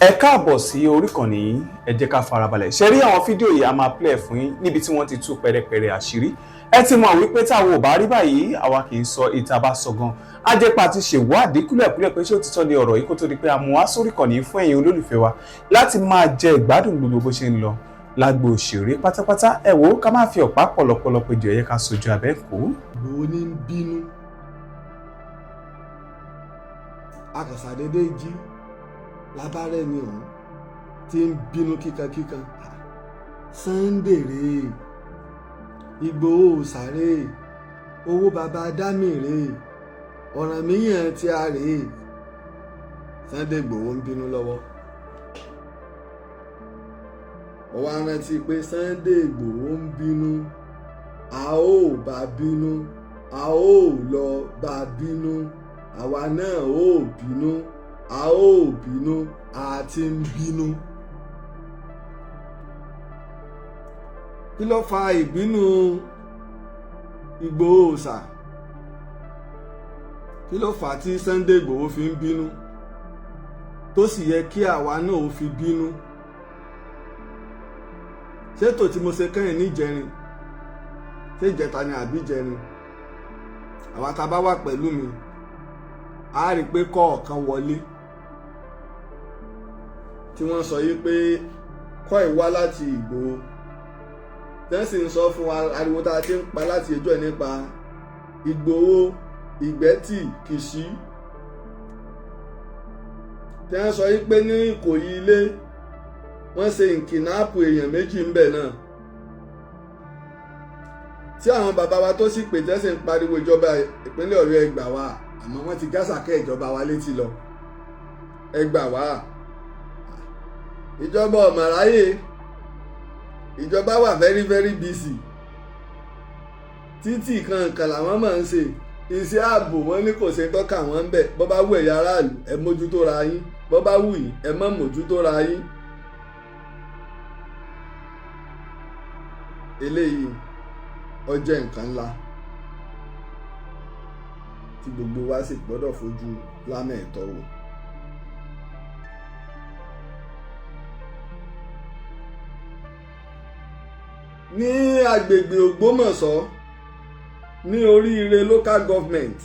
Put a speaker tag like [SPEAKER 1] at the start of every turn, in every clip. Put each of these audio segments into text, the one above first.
[SPEAKER 1] Ẹ káàbọ̀ sí orí ìkànnì yìí. Ẹ jẹ́ ká farabalẹ̀ ṣe rí àwọn fídíò yìí. A máa play fún yín níbi tí wọ́n ti tú pẹ̀rẹ̀pẹ̀rẹ̀ àṣírí. Ẹ ti mọ̀ wípé táwọn ò bá rí báyìí, àwa kì í sọ ìta bá sọ gan. Ajẹ́pà ti ṣèwádìí kúlẹ̀kúlẹ̀ pé ṣé òtítọ́ ni ọ̀rọ̀ yìí, kó tó di pé a mú wá sórí ìkànnì yìí fún ẹ̀yin olólùfẹ́ wa láti máa jẹ ìgbádùn gbogbo bó ṣe ń lọ lágbo òṣèré pátápátá. Ẹ wò ó, ká má fi ọ̀pá pọ̀lọpọ̀lọ péjọ, ẹ̀yẹ ká sojú abẹ́ kó.
[SPEAKER 2] Ìgbòho ní ń bínú. Akànṣàdédé jí lábárẹ́ ni òun tí ń bínú kíkankíkan. Sunday rèé, Ìgbòho sáré owó, baba dami rèé, Ọ̀rànmíyàn tí a rèé. Sunday Ìgbòho ń bínú lọ́wọ́. Mo wá rántí pé Sunday Ìgbòho ń bínú, a ó bá bínú, a ó lọ bá bínú, àwa náà ó bínú, a ó bínú, a ti ń bínú. Kí ló fa ìbínú Ìgbòho ṣà? Kí ló fà á tí Sunday Ìgbòho fi ń bínú tó sì yẹ kí àwa náà ó fi bínú? Ṣètò tí mo ṣe kẹ́yìn níjẹrin, ṣé ìjẹta ni àbí ìjẹrin, àwa tá a bá wà pẹ̀lú mi, a rí i pé kọ̀ọ̀kan wọlé tí wọ́n sọ yìí pé kọ́ ẹ̀ wá láti Ìgbòho, tẹ́sí ń sọ fún wa ariwo tá a ti ń pa láti ẹjọ́ ẹ̀ nípa Ìgbòho, Ìgbẹ́tì, Kìṣí, tí wọ́n sọ yìí pé ní Ìkòyí ilé wọ́n ṣe ìkìnnáàpù èèyàn méjì ńbẹ̀ náà, tí àwọn bàbá wa tó sì pè tẹ́sí ń pariwo ìjọba ìpínlẹ̀ Ọ̀yọ́, ẹ gbà wá. Àmọ́ wọ́n ti gásàkẹ́ ìjọba wa létí lọ, ẹ gbà wá. Ìjọba ọ̀mọ̀ráyè, ìjọba wà very very busy. Títì kankan làwọn máa ń ṣe, iṣẹ́ ààbò wọn ní kò ṣe tọ́ka wọn ń bẹ̀. Bọ́ bá wù ẹ̀yà aráàlú, ẹ mójútó ra yín, bọ́ bá wù yín, ẹ má mójútó ra yín. Eléyìí ó jẹ́ nǹkan ńlá tí gbogbo wa sì gbọ́dọ̀ fojú lámẹ̀ẹ́tọ́ wò. Ní agbègbè Ògbómọ̀ṣọ́ ní oríire local government,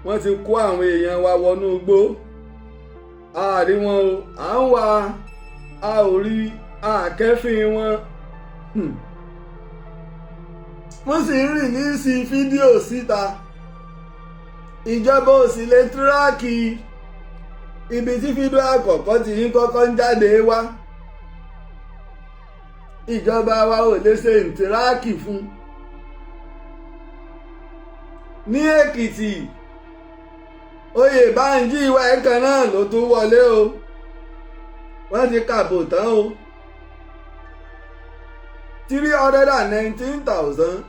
[SPEAKER 2] wọ́n ti kó àwọn èèyàn wa wọnú igbó. A rí wọn o, à ń wá, a ò rí, àkẹ́fín wọn. Wọ́n sì ń rìn ní sí fídíò síta. Ìjọba ò sì lè tíráàkì ibi tí fídíò àkọ́kọ́ ti yín kọ́kọ́ ń jáde wá. Ìjọba wa ò lè ṣe ìtíráàkì fún. Ní Èkìtì, Oyèbánjí ìwà ẹ̀kan náà ló tún wọlé o, wọ́n ti kàbò tán o. 319,222,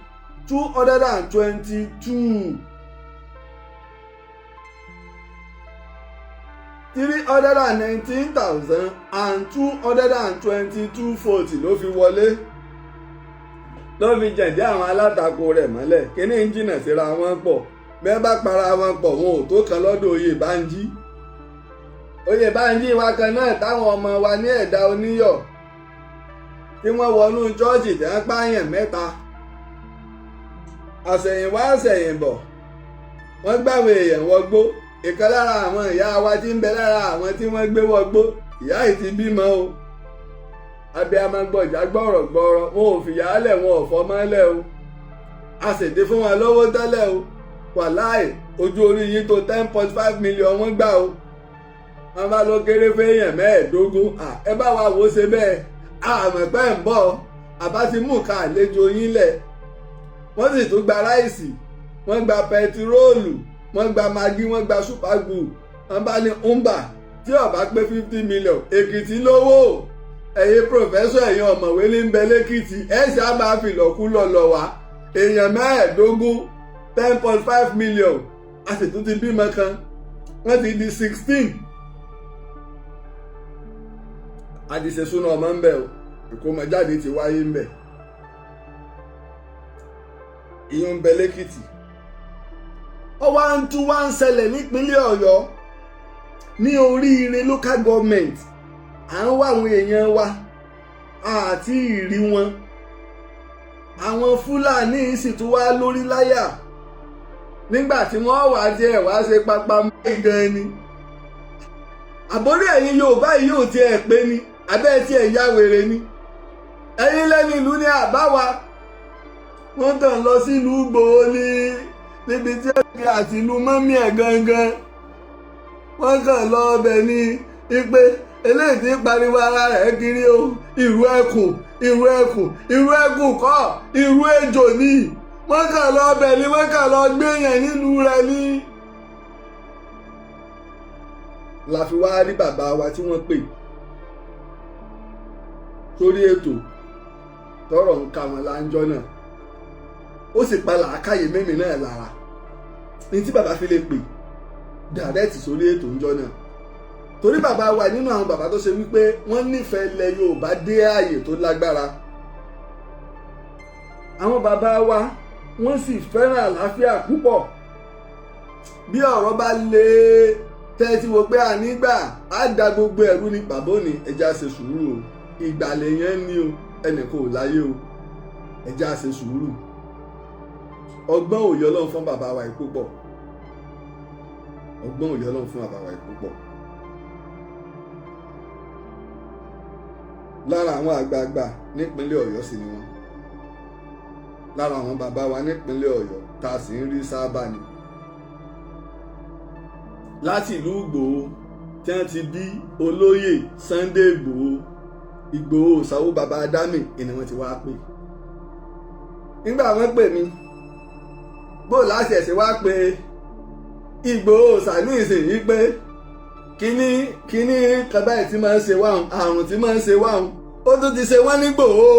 [SPEAKER 2] 319,222 votes ló fi wọlé, ló fi jẹ̀dí àwọn alátakò rẹ̀ mọ́lẹ̀. Kíní ń jìnnà síra wọn pọ̀, bẹ́ẹ̀ bá para wọn pọ̀, wọn ò tó kan lọ́dọ̀ Oyèbánjí. Oyèbánjí wa kan náà táwọn ọmọ wa ní ẹ̀dá oníyọ̀ tí wọ́n wọnú chọ́ọ̀chì tí wọ́n pààyàn mẹ́ta. Àṣẹ̀yìnwá àṣẹ̀yìnbọ̀, wọ́n gbàwé èèyàn wọgbó. Ìkan lára àwọn ìyá wa tí ń bẹ lára àwọn tí wọ́n gbé wọgbó, ìyá yìí ti bímọ o. Abiyamọ gbọ̀jà gbọ̀rọ̀ gbọ̀rọ̀, wọn ò fìyàálẹ̀, wọn ò fọmọ́lẹ̀ o. A ṣèdè fún wọn lọ́wọ́ tẹ́lẹ̀ o. Wàláì, ojú orí yín tó 10.5 million wọ́n gbà o. Wọ́n bá lọ kéré fẹ́yàn 15. Ẹ bá wa wò ó ṣe bẹ́ẹ̀, àmọ̀ pẹ́ ń bọ̀, àbá ti mú ká àlejò yín lẹ̀. Wọ́n sì tún gba ráìsì, wọ́n gba pẹtiróòlù, wọ́n gba magi, wọ́n gba súpàgù. Wọ́n bá ní umba tí ó bá pé 50 million. Èkìtì lówó, ẹ̀yin pòfẹ́sọ̀, ẹ̀yin ọ̀mọ̀wé ní bẹ lẹ́kìtì, ẹ̀ ṣá máa fi lọ́kú lọ wá èèyàn 15, 10.5 million. A sì tún ti bímọ kan, wọ́n ti di 16. A ti ṣe súná ọmọ ń bẹ o, ìkómọjáde ti wáyé ń bẹ. Ìyún ń bẹ lẹ́kìtì. Ó wá ń tún wá ń ṣẹlẹ̀ nípínlẹ̀ Ọ̀yọ́. Ní Oríire Local Government, à ń wá àwọn èèyàn wa àti ìrí wọn. Àwọn Fúlàní sì tún wá lórí láyà nígbà tí wọ́n wà tiẹ̀ wá ṣe pápá mọ́ gan ni. Àbórí ẹ̀yin Yorùbá yìí yóò tiẹ̀ pé ni abẹ́ tiẹ̀ ya wèrè ni. Ẹ̀yin lẹ́nu ìlú ní àbáwa. Wọ́n tàn lọ sílùú Ìgbòho ní níbi tí ẹ̀kẹ́ àti ìlú mọ́mí ẹ̀ gangan. Wọ́n kàn lọ ọbẹ̀ ní ipe eléyìí tí ń pariwo ara rẹ̀ kiri o. Ìrù ẹkùn, ìrù ẹkùn, ìrù ẹkùn kọ́, ìrù ejò ni. Wọ́n kàn lọ ọbẹ̀ ni, wọ́n kàn lọ gbé yẹn nílùú rẹ̀ ní. La fi wá rí bàbá wa tí wọ́n pè sórí ètò tọrọ ń ka wọn láńjọ náà, ó sì pa làákàyè mímì náà lára ní tí bàbá fi lè pè direct sórí ètò ńjọ náà, torí bàbá wa nínú àwọn bàbá tó ṣe wípé wọ́n nífẹ̀ẹ́ ilẹ̀ Yorùbá dé ààyè tó lágbára. Àwọn bàbá wa, wọ́n sì fẹ́ràn àlàáfíà púpọ̀. Bí ọ̀rọ̀ bá lè tẹ́tí wo pé ànígbà á da gbogbo ẹ̀rú ni, bàbá ò ní ẹja ṣe sùúrù o. Ìgbàlẹ̀ yẹn ní o, ẹnìkan ò láyé o, ẹja ṣe sùúrù. Ọgbọ́n òye Ọlọ́run fún bàbá wa yìí púpọ̀. Ọgbọ́n òye Ọlọ́run fún bàbá wa yìí púpọ̀. Lára àwọn àgbààgbà nípínlẹ̀ Ọ̀yọ́ sì ni wọ́n, lára àwọn bàbá wa nípínlẹ̀ Ọ̀yọ́ tá a sì ń rí sábà ni. Láti ìlú Ìgbòho tí wọ́n ti bí olóyè Sunday Ìgbòho, Ìgbòho Ṣàwó bàbá Adámì ni wọ́n ti wá pè. Nígbà wọ́n pè mí, bó láti ẹ̀sìn wá pé Ìgbòho sàní ìsìn yìí pé kíní kíní kan báyìí tí máa ń ṣe wáhùn, àrùn tí máa ń ṣe wáhùn, ó tún ti ṣe wọ́n nígbòho.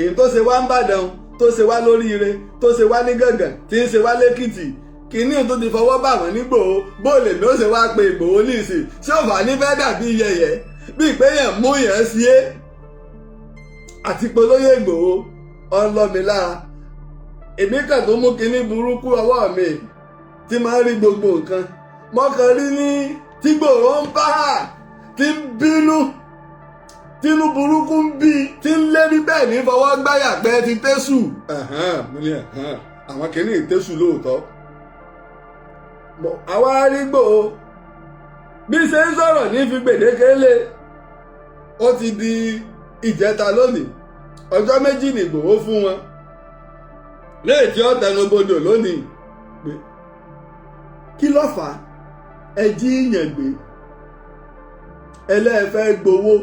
[SPEAKER 2] Èyí tó ṣe wá ń bàdàn, tó ṣe wá lóríire, tó ṣe wá ní Gàngàn, tí ń ṣe wá lẹ́kìtì, kíní tó ti fọwọ́ bà wọ́n nígbòho. Bó lè ló ṣe wá pé Ìgbòho ní ìsìn, ṣé òfà ní fẹ́ dàbí yẹ̀yẹ́ bí pé yẹn mú yẹn sí é àti pé olóyè Ìgbòho ọlọ́mi lára. Èmi kàn tó mú kinní burúkú ọwọ́ mi tí máa ń rí gbogbo nǹkan mọ́kàn rí ní tí Ìgbòho ń bá tí ń bínú, tínú burúkú ń bí, tí ń lérí bẹ́ẹ̀ ní fọwọ́ gbáyà pé ti tẹ́sù. Àwọn kìíní tẹ́sù lóòótọ́. Àwa rí Ìgbòho bí ṣe ń sọ̀rọ̀ ní fi gbèdéke lé. Ó ti di ìjẹta lónìí, ọjọ́ 2 ní Ìgbòho fún wọn léè tí ó tẹnubodò lónìí pé kí ló fà á? Ẹ jí yàn gbé, ẹlẹ́ẹ̀fẹ́ gbowó.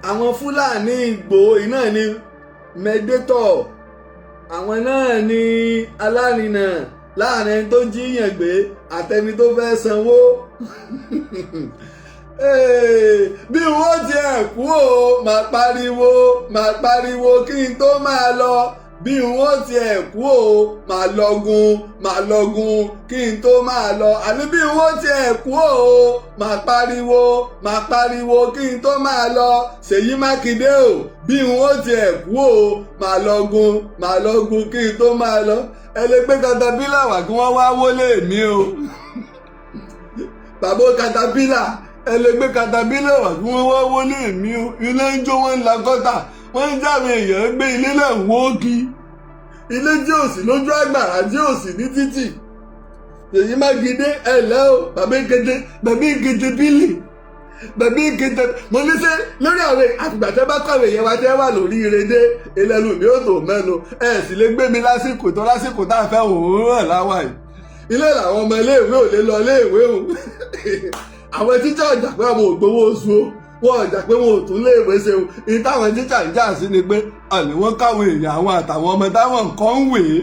[SPEAKER 2] Àwọn Fúlàní Ìgbòho iná ní mẹ́dẹ́tọ̀, àwọn náà ní alárinà láàrin ẹni tó jí yàn gbé àtẹni tó fẹ́ sanwó. Bí wọ́n ti ẹ̀ kú o, máa pariwo, máa pariwo kí n tó máa lọ. Bí wọ́n ti ẹ̀ kú o, máa lọ́gun, máa lọ́gun kí n tó máa lọ. Àní bí wọ́n ti ẹ̀ kú o, máa pariwo, máa pariwo kí n tó máa lọ. Ṣèyí Mákindé o, bí wọ́n ti ẹ̀ kú o, máa lọ́gun, máa lọ́gun kí n tó máa lọ. Ẹ lè gbé katapila wá kí wọ́n wá wọlé mi o. Bàbá katapila, ẹ lè gbé katapila wá kí wọ́n wá wọlé mi o. Ilé ń jó, wọ́n ń la gọ́tà, wọ́n ń jáwé èèyàn gbé, ilé náà wó kí ilé tí ò sí lójú àgbàrá, tí ò sí ní títì. Ṣèyí Mákindé, ẹ lẹ́ o. Bàbá ìkété, bàbá ìkété bílì, bàbá ìkété. Mo ní sẹ́ lórí àwọn àtìgbà tẹ́ bá kọ̀wé yẹn wá tẹ́ wà lórí ìrèdè ìlẹ́nu mi ò tó mẹ́nu. Ẹ sì lè gbé mi lásìkò tó lásìkò tá a fẹ́ òwúrọ̀ láwà yìí. Ilé làwọn ọmọ iléèwé ò lè lọ iléèwé o. Àwọn tíṣà ọjà pé àwọn ò gbowó oṣù o, wọn ọjà pé wọn ò tún léèwé ṣe o. Ìyí táwọn tíṣà ń jà sí ni pé àní wọ́n káwọn èèyàn àwọn àtàwọn ọmọ táwọn nǹkan ń wèé.